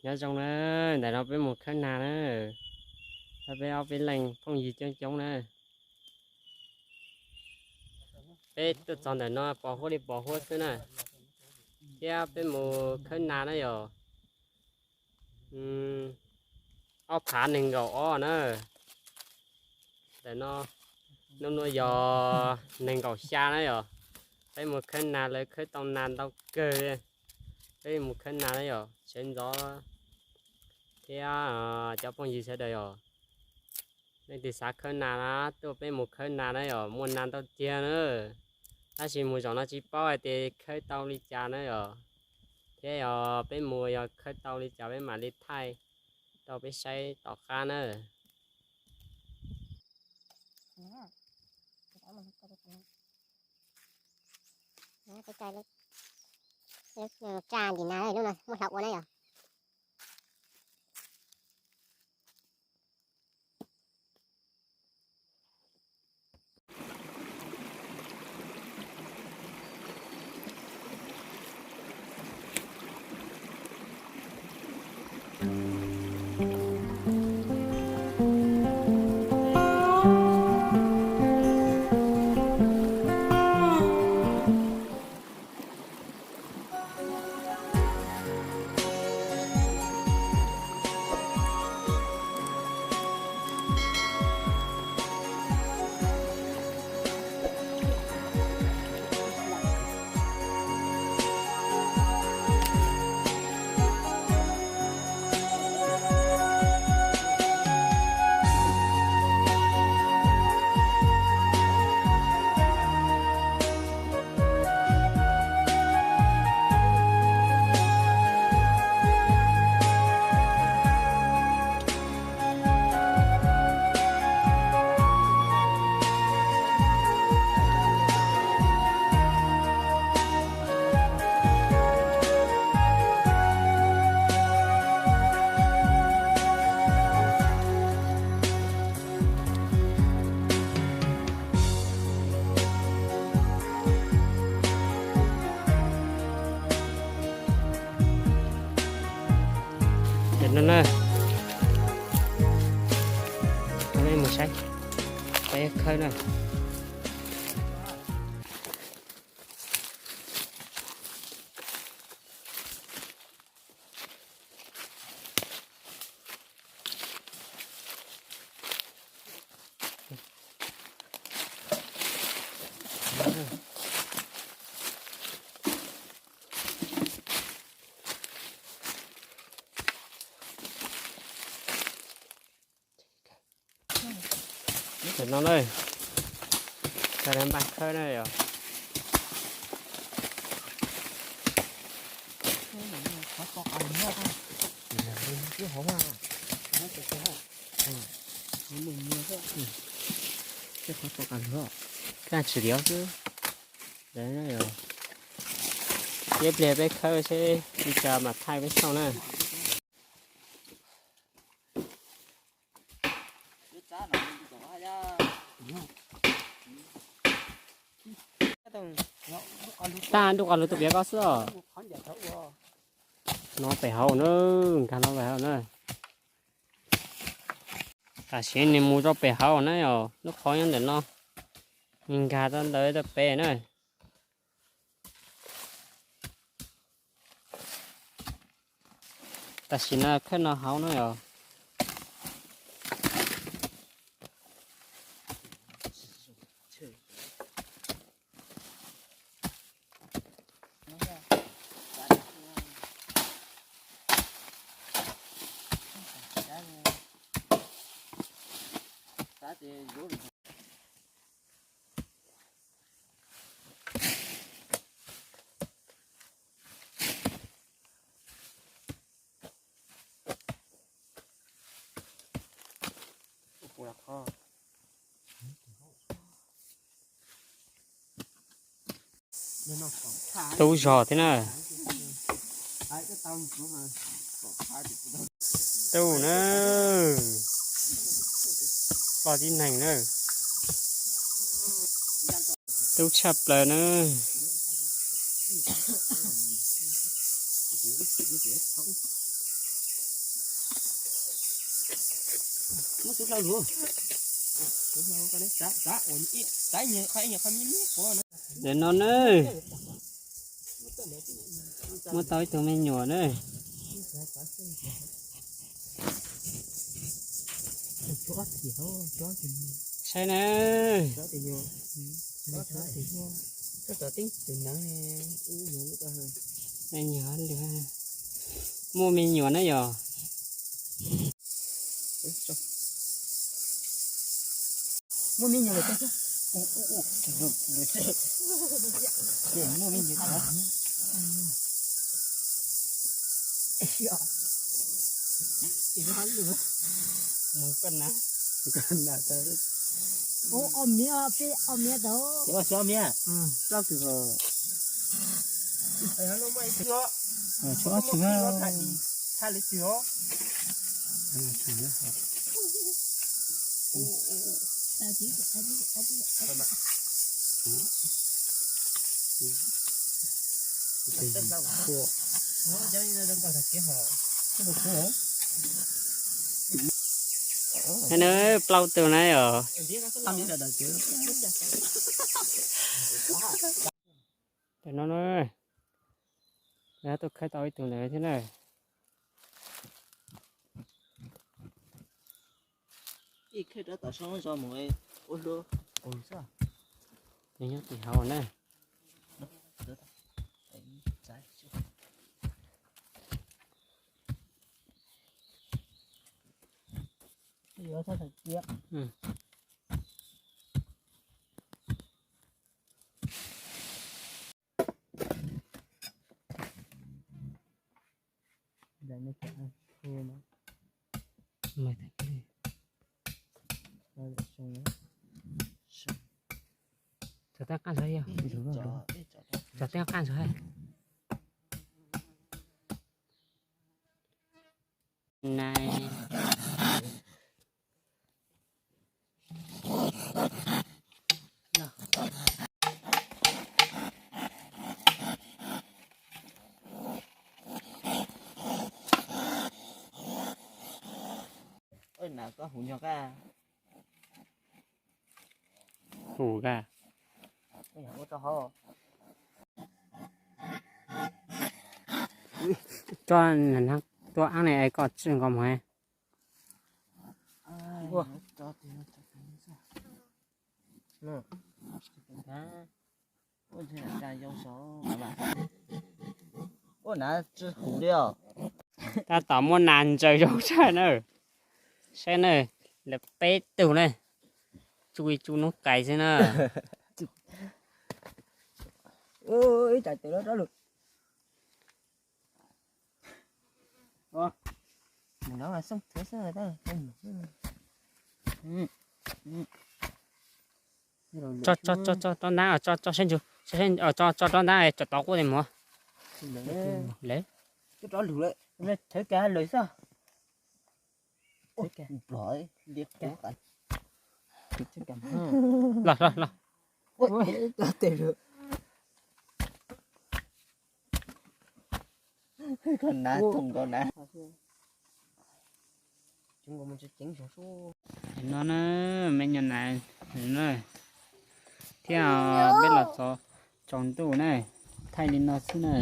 Nyob zoo na, ntawm no peb mus khawb nas na. Peb ob peb leeg phooj ywg coob coob na. Peb tuaj txog ntawm no pos huab li pos huab xwb na. Thiab peb mus khawb nas na yom. Ob phav nees nkaum ob na. Ntawm no, hnub no yog nees nkaum xya na yom. Peb mus khawb nas, lawv khawb tau nas ntau kawg li. Peb mus khawb nas na yom, sawv ntxov thiab cov phooj ywg sawv daws yom. Leej twg xav khawb nas na, tuaj peb mus khawb nas na yom, muaj nas ntau tiag na. Tab sis mus zaum no tsis paub hais tias khawb tau li cas na yom. Thiab yog peb mus yog khawb tau li cas peb mam li thaij rau peb saib tom qab na. Tsa ntim nas lub no muaj hlauv ua na yom. Ces no na, peb mus saib, peb khawb na. Tam no na, tag npaj khawb na yom. Kaj tsis liov xwb. Ib pliag peb khawb seb li cas mam thaij peb saib na. Tag nrho qhov lus tus piav koj xwb os. No pem hauv na, nkag no pem hauv na. Tam sim no mus rau pem hauv na yom, lub qhov nyob ntawm no, nkag rau ntawd rau pem na. Tam sim no khawb no hauv na yom. Tub zog thiab na. Tub na, ploj tib neeg na, tub tshaj plaws na. Ntawm no na, muab tau ib tug me nyuam na. Saib na. Me nyuam, muaj me nyuam na yog. Muaj me nyuam lawm, muaj me nyuam. Mus koj na. Ua ob miav, peb ob miav tau. Ua ob miav, plaub tug. Tshuav ob tug. Nws plaub tug na yom. Tam no na, lawv tuaj khawb tau ib tug ntawd thiab na. Nws nyob tim hauv na. Txog tej qaab ntug, txog tej qaab ntug. Nai. Hu ka. Tuaj, tuaj aab ne es koj tsi nkaus mog. Tab tom muaj nas ntsaws zoo tshaj na. Saib na, lawv peb tug na, tsuj ib tsuj noob qais xwb na. Tso, tso, tso, tso rab ntaab, tso, tso sab ntsug, tso rab ntaab, tso tod quaj li mog. Lawv. Los, los, los. No na, me nyuam nas thiab peb los txog tsaus ntuj na, thaij li no xwb na.